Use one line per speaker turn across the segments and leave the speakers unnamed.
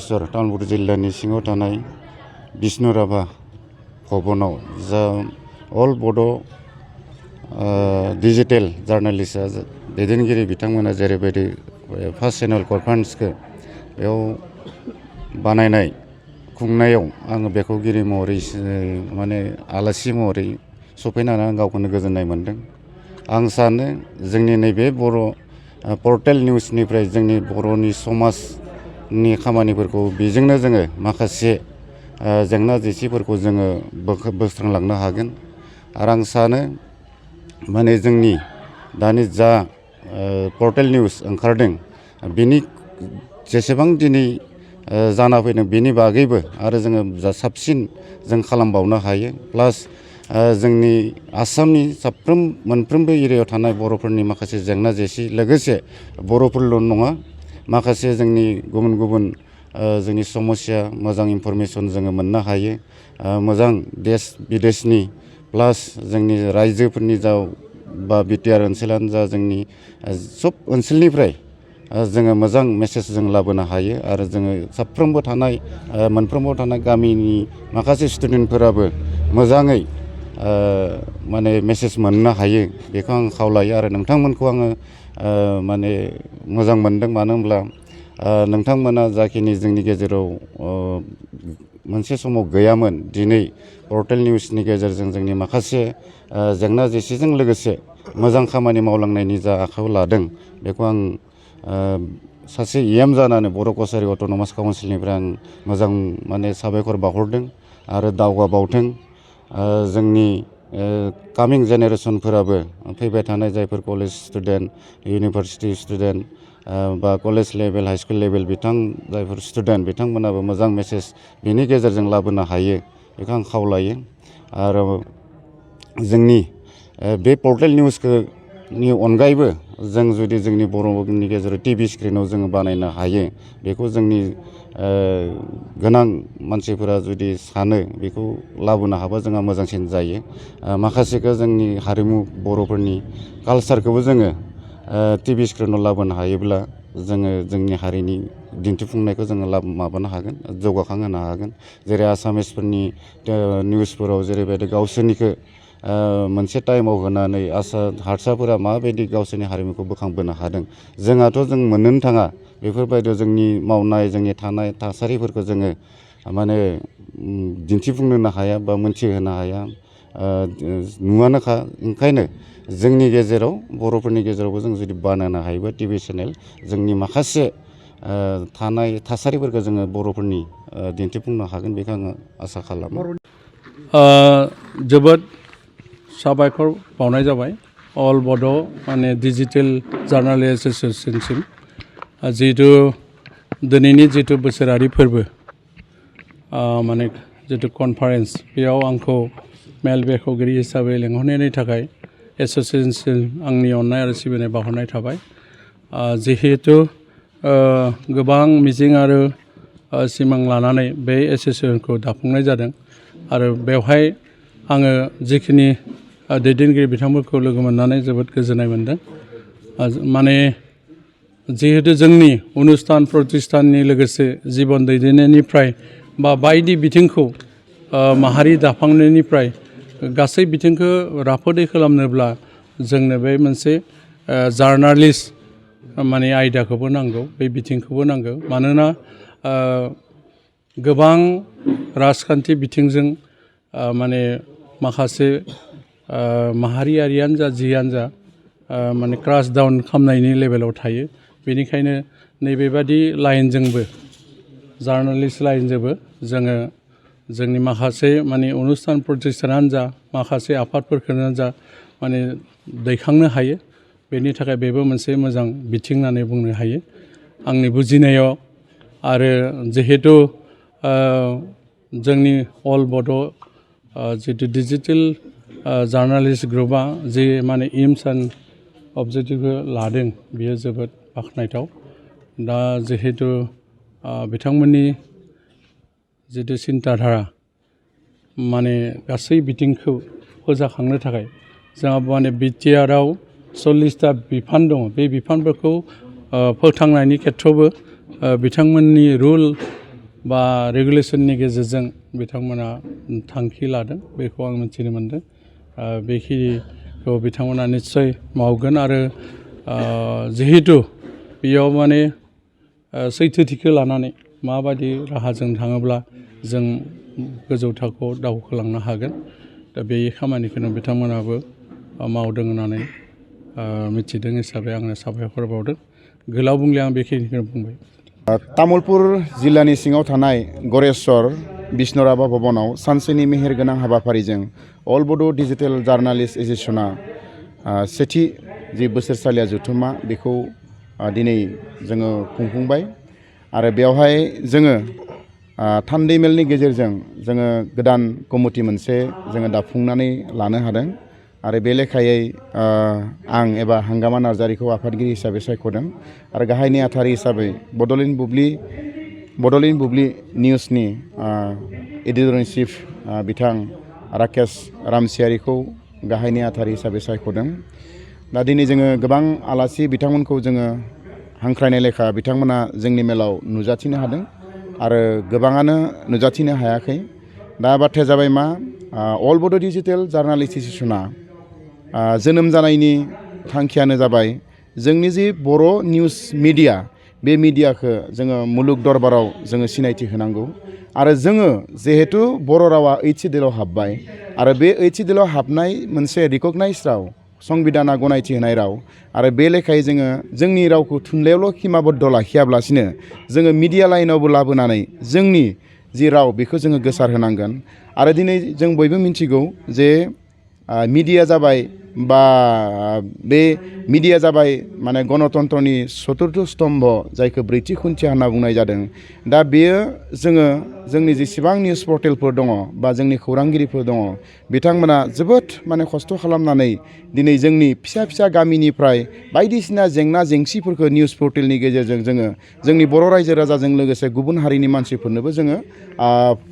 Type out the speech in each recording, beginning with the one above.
बालेश्वर तामुलपुर जिल्लानि सिङाव थानाय बिष्णुराभा भवनाव जा अल बड' डिजिटेल जार्नालिस्टआ दैदेनगिरि बिथांमोना जेरैबायदि फार्स्ट एनुअल कनफारेन्सखौ बेयाव बानायनाय खुंनायाव आङो बेखेवगिरि महरै माने आलासि महरै सफैनानै आं गावखौनो गोजोननाय मोन्दों। आं सानो जोंनि नैबे बर' पर्टेल निउसनिफ्राय जोंनि बर'नि समाजनि खामानिफोरखौ बेजोंनो जोङो माखासे जेंना जेंसिफोरखौ जोङो बोस्रांलांनो हागोन। आरो आं सानो माने जोंनि दानि जा पर्टेल निउस ओंखारदों बिनि जेसेबां दिनै जाना फैदों बेनि बागैबो आरो जोङो जा साबसिन जों खालामबावनो हायो। प्लास जोंनि आसामनि मोनफ्रोमबो एरियायाव थानाय बर'फोरनि माखासे जेंना जेंसि लोगोसे बर'फोरल' नङा माखासे जोंनि गुबुन गुबुन जोंनि समस्या मोजां इनफरमेसन जोङो मोननो हायो। मोजां देश बिदेशनि प्लास जोंनि रायजोफोरनि जा बा बिटिआर ओनसोलानो जा जोंनि सब ओनसोलनिफ्राय जोङो मोजां मेसेज जों लाबोनो हायो। आरो जोङो साफ्रोमबो थानाय मोनफ्रोमबो थानाय गामिनि माखासे स्टुडेन्टफोराबो मोजाङै माने मेसेज मोननो हायो बेखौ आं खावलायो। आरो नोंथांमोनखौ आङो माने मोजां मोनदों मानो होनब्ला नोंथांमोना जाखिनि जोंनि गेजेराव मोनसे समाव गैयामोन दिनै पर्टेल निउसनि गेजेरजों जोंनि माखासे जेंना जेंसिजों लोगोसे मोजां खामानि मावलांनायनि जा आखायाव लादों बेखौ आं सासे इएम जानानै बर' कसारि अट'नमास काउन्सिलनिफ्राय आं मोजां माने साबायखर बावहरदों आरो दावगाबावथों। जोंनि कामिं जेनेरेसनफोराबो फैबाय थानाय जायफोर कलेज स्टुडेन्ट इउनिभारसिटि स्टुडेन्ट बा college level high school level जायफोर स्टुडेन्ट बिथांमोनाबो मोजां मेसेज बेनि गेजेरजों लाबोनो हायो बेखौ आं खावलायो। आरो जोंनि बे पर्टेल निउसनि अनगायैबो जों जुदि जोंनि बर'नि गेजेराव टिभि स्क्रिनाव जोङो बानायनो हायो बेखौ जोंनि गोनां मानसिफोरा जुदि सानो बेखौ लाबोनो हाबा जोंहा मोजांसिन जायो। माखासेखौ जोंनि हारिमु बर'फोरनि कालसारखौबो जोङो टिभि स्क्रिनाव लाबोनो हायोब्ला जोङो जोंनि हारिनि दिन्थिफुंनायखौ जोङो माबानो हागोन जौगाखांहोनो हागोन। जेरै आसामिसफोरनि निउसफोराव जेरैबायदि गावसोरनिखौ मोनसे टाइमाव होनानै हारसाफोरा माबायदि गावसोरनि हारिमुखौ बोखांबोनो हादों जोंहाथ' जों मोननोनो थाङा बेफोरबायदियाव जोंनि मावनाय जोंनि थानाय थासारिफोरखौ जोङो माने दिन्थिफुंनो हाया बा मोनथिहोनो हाया नुवानोखा। ओंखायनो जोंनि गेजेराव बर'फोरनि गेजेरावबो जों जुदि बानायनो हायोबा टिभि चेनेल जोंनि माखासे थानाय थासारिफोरखौ जोङो बर'फोरनि दिन्थिफुंनो हागोन बेखौ आङो आसा खालामो।
जोबोद साबायखर बावनाय जाबाय अल बड' माने डिजिटेल जार्नालिस्ट एस'सियेसनसिम जिहेतु दिनैनि जितु बोसोरारि फोरबो माने जितु कनफारेन्स बेयाव आंखौ मेल बेखेवगिरि हिसाबै लेंहरनायनि थाखाय एस'सियेसनसिम आंनि अननाय आरो सिबिनाय बावहरनाय थाबाय। जिहेतु गोबां मिजिं आरो सिमां लानानै बे एस'सियेसनखौ दाफुंनाय जादों आरो बेवहाय आङो जिखिनि दैदेनगिरि बिथांमोनखौ लोगो मोननानै जोबोद गोजोननाय मोनदों। माने जिहेतु जोंनि अनुस्थान प्रतिष्ठाननि लोगोसे जिबन दैदेननायनिफ्राय बा बायदि बिथिंखौ माहारि दाफांनायनिफ्राय गासै बिथिंखौ राफोदै खालामनोब्ला जोंनो बे मोनसे जार्नालिस्ट माने आयदाखौबो नांगौ बे बिथिंखौबो नांगौ। मानोना गोबां राजखान्थि बिथिंजों माने माखासे माहारियारियानो जा जियानो जा माने क्रास डाउन खालामनायनि लेभेलाव थायो। बेनिखायनो नैबेबादि लाइनजोंबो जार्नालिस्ट लाइनजोंबो जोङो जोंनि माखासे माने अनुस्थान प्रतिष्ठानानो जा माखासे आफादफोरखौनो जा माने दैखांनो हायो। बेनि थाखाय बेबो मोनसे मोजां बिथिं होननानै बुंनो हायो आंनि बुजिनायाव। आरो जिहेतु जोंनि अल बड' जितु डिजिटेल जार्नालिस्ट ग्रुपआ जि माने एइम्स एन्ड अबजेक्टिभखौ लादों बियो जोबोद बाख्नायथाव। दा जिहेतु बिथांमोननि जितु सिन्ताधारा माने गासै बिथिंखौ फोजाखांनो थाखाय जोंहा माने बिटिआरआव 40टा बिफान दङ। बे बिफानफोरखौ फोथांनायनि खेथ्रआवबो बिथांमोननि रुल बा रेगुलेसननि गेजेरजों बिथांमोना थांखि लादों बेखौ आं मिथिनो मोनदों बेखिनिखौ बिथांमोना निस्सय मावगोन आरो जिहेतु बेयाव माने सैथोथिखौ लानानै माबायदि राहाजों थाङोब्ला जों गोजौ थाखोआव दावखोलांनो हागोन दा बे खामानिखौनो बिथांमोनाबो मावदों होननानै मिथिदों हिसाबै आङो साबायखर बावदों गोलाव बुंले आं बेखिनिखौनो बुंबाय
तामुलपुर जिल्लानि सिङाव थानाय गरेस्वर बिष्णुराभा भवनाव सानसेनि मेहेरगोनां हाबाफारिजों अल बड' डिजिटेल जार्नालिस्ट एस'सिएशना सेथि जि बोसोरसालिया जथुम्मा बेखौ दिनै जोङो खुंफुंबाय आरो बेवहाय जोङो थान्दै मेलनि गेजेरजों जोङो गोदान कमिटि मोनसे जोङो दाफुंनानै लानो हादों आरो बे लेखायै आं एबा हांगामा नार्जारिखौ आफादगिरि हिसाबै सायख'दों आरो गाहाय नेहाथारि हिसाबै बड'लेण्ड बुब्लि निउसनि एडिटर इन चिफ बिथां राकेश रामसियारिखौ गाहाय नेहाथारि हिसाबै सायख'दों दा दिनै जोङो गोबां आलासि बिथांमोनखौ जोङो हांख्रायनाय लेखा बिथांमोना जोंनि मेलाव नुजाथिनो हादों आरो गोबाङानो नुजाथिनो हायाखै दा बाथ्राया जाबाय मा अल बड' डिजिटेल जार्नालिस्ट एस'सिएशना जोनोम जानायनि थांखियानो जाबाय जोंनि जि बर' निउस मिडिया बे मिडियाखौ जोङो मुलुग दरबाराव जोङो सिनायथि होनांगौ आरो जोङो जिहेतु बर' रावा 8th सिडिउलाव हाबबाय आरो बे 8th सिडिउलाव हाबनाय मोनसे रिकगनाइज राव संबिधाना गनायथि होनाय राव आरो बे लेखायै जोङो जोंनि रावखौ थुनलाइयावल' खिमाबद्ध लाखियाब्लासिनो जोङो मिडिया लाइनावबो लाबोनानै जोंनि जि राव बेखौ जोङो गोसार होनांगोन आरो दिनै जों बयबो मिथिगौ जे मिडिया जाबाय बा बे मिडिया जाबाय माने गणतन्त्रनि चतुर्थ स्तम्भ जायखौ ब्रैथि खुन्थिया होनना बुंनाय जादों दा बेयो जोङो जोंनि जेसेबां निउस पर्टेलफोर दङ बा जोंनि खौरांगिरिफोर दङ बिथांमोना जोबोद माने खस्थ' खालामनानै दिनै जोंनि फिसा फिसा गामिनिफ्राय बायदिसिना जेंना जेंसिफोरखौ निउस पर्टेलनि गेजेरजों जोङो जोंनि बर' रायजो राजाजों लोगोसे गुबुन हारिनि मानसिफोरनोबो जोङो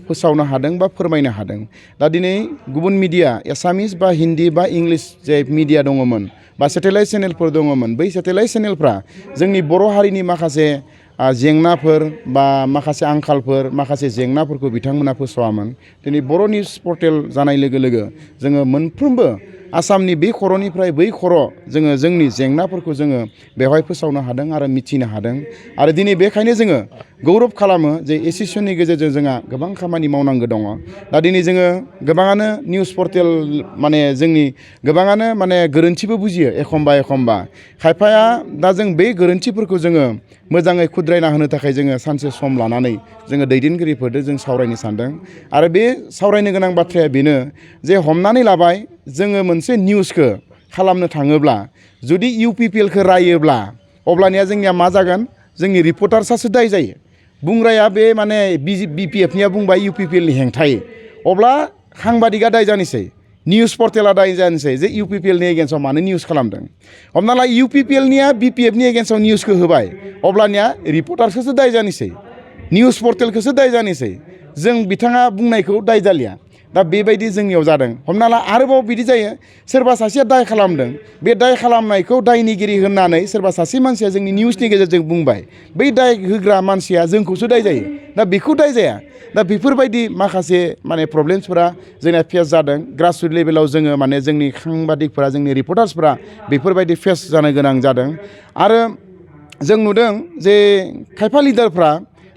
फोसावनो हादों बा फोरमायनो हादों दा दिनै गुबुन मिडिया एसामिस बा हिन्दी बा इंलिश जे मिडिया दङमोन बा सेटेलाइट चेनेलफोर दङमोन बै सेटेलाइट चेनेलफ्रा जोंनि बर' हारिनि माखासे जेंनाफोर बा माखासे आंखालफोर माखासे जेंनाफोरखौ बिथांमोना फोसावामोन दिनै बर' निउस पर्टेल जानाय लोगो लोगो जोङो मोनफ्रोमबो आसामनि बे खर'निफ्राय बै खर' जोङो जोंनि जेंनाफोरखौ जोङो बेवहाय फोसावनो हादों आरो मिथिनो हादों आरो दिनै बेखायनो जोङो गौरब खालामो जे एस'सिएशननि गेजेरजों जोंहा गोबां खामानि मावनांगौ दङ दा दिनै जोङो गोबाङानो निउस पर्टेल माने जोंनि गोबाङानो माने गोरोन्थिबो बुजियो एखमबा खायफाया दा जों बे गोरोन्थिफोरखौ जोङो मोजाङै खुद्रायना होनो थाखाय जोङो सानसे सम लानानै जोङो दैदेनगिरिफोरजों जों सावरायनो सानदों आरो बे सावरायनो गोनां बाथ्राया बेनो जे हमनानै लाबाय जोङो मोनसे निउसखौ खालामनो थाङोब्ला जुदि UPPLखौ रायोब्ला अब्लानिया जोंनिया मा जागोन जोंनि रिपर्टार्सआसो दाय जायो बुंग्राया बे माने BPFनिया बुंबाय UPPLनि हेंथायै अब्ला साংবাদিका दाय जानोसै निउस पर्टेला दाय जानोसै जे UPPLनि एगेन्स्टआव मानो निउस खालामदों हमना ला UPPLनिया BPFनि एगेन्स्टआव निउसखौ होबाय अब्लानिया रिपर्टार्सखौसो दाय जानोसै निउस पर्टेलखौसो दाय जानोसै जों बिथाङा बुंनायखौ दाय जालिया दा बेबायदि जोंनियाव जादों हमना ला आरोबाव बिदि जायो सोरबा सासेया दाय खालामदों बे दाय खालामनायखौ दायनिगिरि होननानै सोरबा सासे मानसिया जोंनि निउसनि गेजेरजों बुंबाय बै दाय होग्रा मानसिया जोंखौसो दाय जायो दा बेखौ दाय जाया दा बेफोरबायदि माखासे माने प्रब्लेम्सफोरा जोंना फेस जादों ग्रासरुट लेभेलाव जोङो माने जोंनि साংबादिकफोरा जोंनि रिपर्टार्सफोरा बेफोरबायदि फेस जानो गोनां जादों आरो जों नुदों जे खायफा लिडारफ्रा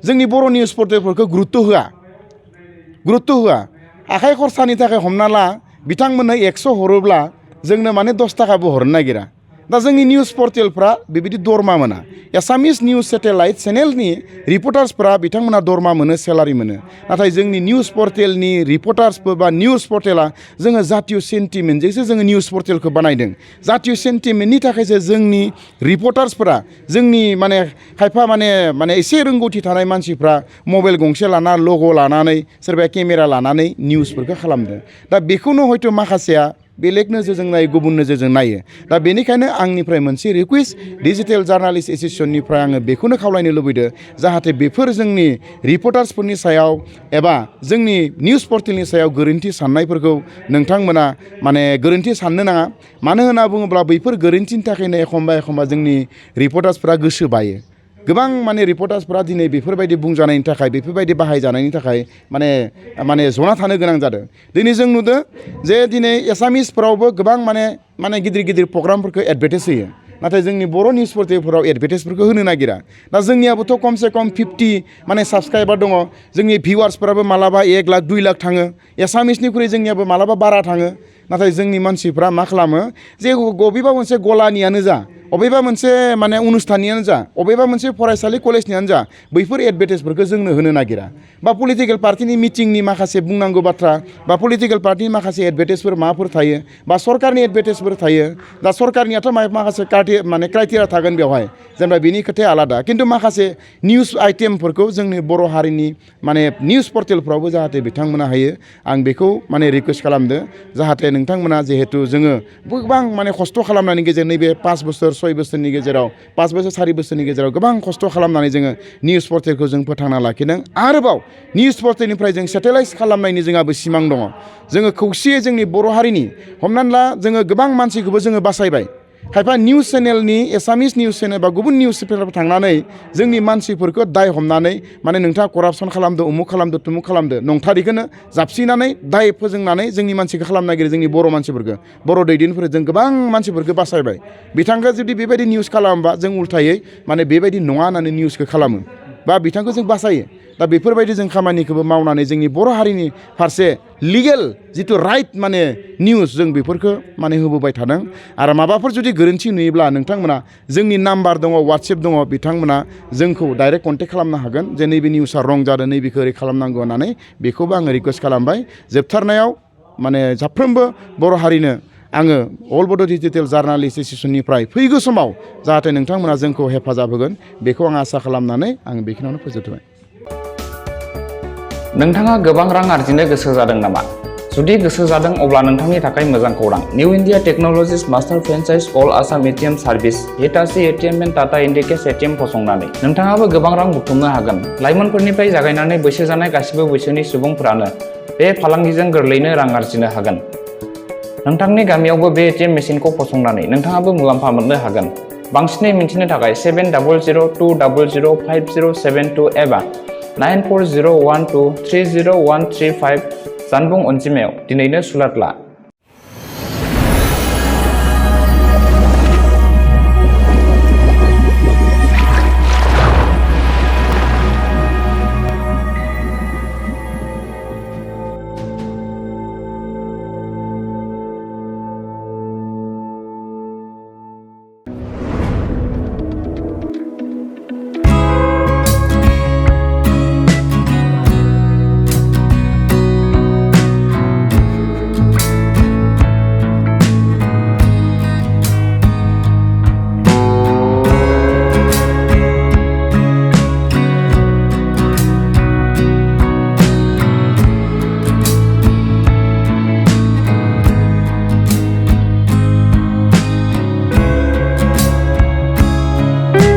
जोंनि बर' निउस पर्टेलफोरखौ गुरुत्त' होआ आखाइ खरसानि थाखाय हमना ला बिथांमोननो 100 हरोब्ला जोंनो माने 10 थाखाबो हरनो नागिरा दा जोंनि निउस पर्टेलफ्रा बेबायदि दरमा मोना एसामिस निउस सेटेलाइट चेनेलनि रिपर्टार्सफ्रा बिथांमोना दरमा मोनो सेलारि मोनो नाथाय जोंनि निउस पर्टेलनि रिपर्टार्सफोर बा निउस पर्टेला जोङो जातीय सेन्टिमेन्टजोंसो जोङो निउस पर्टेलखौ बानायदों जातीय सेन्टिमेन्टनि थाखायसो जोंनि रिपर्टार्सफोरा जोंनि माने खायफा माने एसे रोंगौथि थानाय मानसिफ्रा मबाइल गंसे लाना लग' लानानै सोरबाया केमेरा लानानै निउसफोरखौ खालामदों दा बेखौनो हयथ' माखासेया बेलेग नोजोरजों नायो गुबुन नोजोरजों नायो दा बेनिखायनो आंनिफ्राय मोनसे रिकुवेस्ट डिजिटेल जार्नालिस्ट एस'सिएशननिफ्राय आङो बेखौनो खावलायनो लुबैदों जाहाथे बेफोर जोंनि रिपर्टार्सफोरनि सायाव एबा जोंनि निउस पर्टेलनि सायाव गोरोन्थि साननायफोरखौ नोंथांमोना माने गोरोन्थि साननो नाङा मानो होनना बुङोब्ला बैफोर गोरोन्थिनि थाखायनो एखमबा जोंनि रिपर्टार्सफ्रा गोसो बायो गोबां माने रिपर्टार्सफोरा दिनै बेफोरबायदि बुंजानायनि थाखाय बेफोरबायदि बाहायजानायनि थाखाय माने जना थानो गोनां जादों दिनै जों नुदों जे दिनै एसामिसफोरावबो गोबां माने गिदिर गिदिर प्रग्रामफोरखौ एडभार्टाइज होयो नाथाय जोंनि बर' निउस पर्टेलफोराव एडभार्टाइजफोरखौ होनो नागिरा दा जोंनियाबोथ' खमसे खम 50 माने साबस्क्राइबार दङ जोंनि भिउवार्सफोराबो मालाबा 1 लाख 2 लाख थाङो एसामिसनिख्रुइ जोंनियाबो मालाबा बारा थाङो नाथाय जोंनि मानसिफ्रा मा खालामो जे बबेबा मोनसे गलानियानो जा अबेबा मोनसे माने अनुस्थाननियानो जा अबेबा मोनसे फरायसालि कलेजनियानो जा बैफोर एडभार्टाइजफोरखौ जोंनो होनो नागिरा बा पलिटिकेल पार्टिनि मिटिंनि माखासे बुंनांगौ बाथ्रा बा पलिटिकेल पार्टिनि माखासे एडभार्टाइजफोर माबाफोर थायो बा सरकारनि एडभार्टाइजफोर थायो दा सरकारनियाथ' माखासे माने क्राइटेरिया थागोन बेवहाय जेनेबा बिनि खोथाया आलादा खिन्थु माखासे निउस आइटेमफोरखौ जोंनि बर' हारिनि माने निउस पर्टेलफ्रावबो जाहाथे बिथांमोना हायो आं बेखौ माने रिकुवेस्ट खालामदो जाहाथे नोंथांमोना जिहेतु जोङो गोबां माने खस्थ' खालामनायनि गेजेरजों नैबे 5 बोसोर 6 बोसोरनि गेजेराव 5 बोसोर 4 बोसोरनि गेजेराव गोबां खस्थ' खालामनानै जोङो निउस पर्टेलखौ जों फोथांना लाखिदों आरोबाव निउस पर्टेलनिफ्राय जों सेटेलाइज खालामनायनि जोंहाबो सिमां दङ जोङो खौसेयै जोंनि बर' हारिनि हमनानै ला जोङो गोबां मानसिखौबो जोङो बासायबाय खायफा निउस चेनेलनि एसामिस निउस चेनेल बा गुबुन निउस चेनेलफोर थांनानै जोंनि मानसिफोरखौ दाय हमनानै माने नोंथाङा करापसन खालामदो उमुक खालामदो तुमुक खालामदो नंथारिखौनो जाबसिनानै दाय फोजोंनानै जोंनि मानसिखौ खालामनो नागिरो जोंनि बर' मानसिफोरखौ बर' दैदेनफोर जों गोबां मानसिफोरखौ बासायबाय बिथांखौ जुदि बेबायदि निउस खालामोबा जों उल्थायै माने बेबायदि नङा होननानै निउसखौ खालामो बा बिथांखौ जों बासायो दा बेफोरबायदि जों खामानिखौबो मावनानै जोंनि बर' हारिनि फारसे लिगेल जिथु राइट माने निउस जों बेफोरखौ माने होबोबाय थादों आरो माबाफोर जुदि गोरोन्थि नुयोब्ला नोंथांमोना जोंनि नाम्बार दङ वाट्सएप दङ बिथांमोना जोंखौ डाइरेक्ट कन्टेक्ट खालामनो हागोन जे नैबे निउसआ रं जादों नैबेखौ ओरै खालामनांगौ होननानै बेखौबो आङो रिकुवेस्ट खालामबाय जोबथारनायाव माने साफ्रोमबो बर' हारिनो आङो अल बड' डिजिटेल जार्नालिस्ट एस'सिएशननिफ्राय फैगौ समाव जाहाथे नोंथांमोना जोंखौ हेफाजाब होगोन बेखौ आं आसा खालामनानै आं बेखिनियावनो फोजोबबाय
नोंथाङा गोबां रां आरजिनो गोसो जादों नामा? जुदि गोसो जादों अब्ला नोंथांनि थाखाय मोजां खौरां new India technologies master franchise all Assam ATM service Hitachi ATM and Tata Indicash ATM फसंनानै नोंथाङाबो गोबां रां बुथुमनो हागोन लाइमोनफोरनिफ्राय जागायनानै बैसो जानाय गासिबो बैसोनि सुबुंफोरानो बे फालांगिजों गोरलैनो रां आरजिनो हागोन नोंथांनि गामियावबो बे एटिएम मेसिनखौ फसंनानै नोंथाङाबो मुलाम्फा मोननो हागोन बांसिनै मिन्थिनो थाखाय 7002005072 एबा 9401230135 जानबुं अनजिमायाव दिनैनो सुलाद ला